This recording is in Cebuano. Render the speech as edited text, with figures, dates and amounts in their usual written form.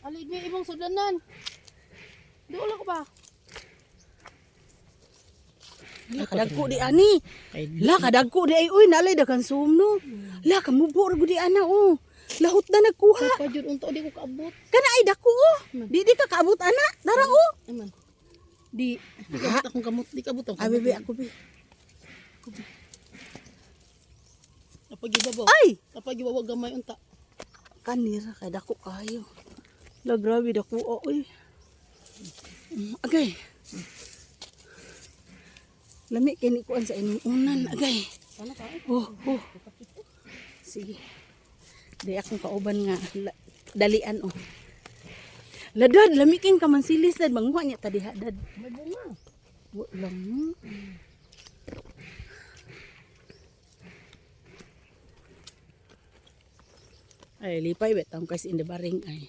Halid mi imong sudlanan. Duol ako ba? La kadagko di ani. Ay, La kadagko di ay uy nalay dagan sumno. La kamubo ra gud di ana oh. Lahot na nagkuha. Pa jud unta di ko kaabot. Kana ay dako oh. Di ka kaabot ana. Dara oh. Aman. Di kaabot akong kamot, di kaabot akong Abi be ako be. Kapag ibabaw. Ay! Kapag ibabaw gamay unta. Kanira kay dako kayo. La grabe dako oh, oy. Agay. Lami kay ni kuan sa inyong unan agay. Ano ka? Oh. Sige. Di akong kauban nga dalian oh. Ladad, lami kayong kamansilis dad. Manguha niya ta diha dad. May bunga. Wa lang. Ay, lipay betang kasi in the baring ay.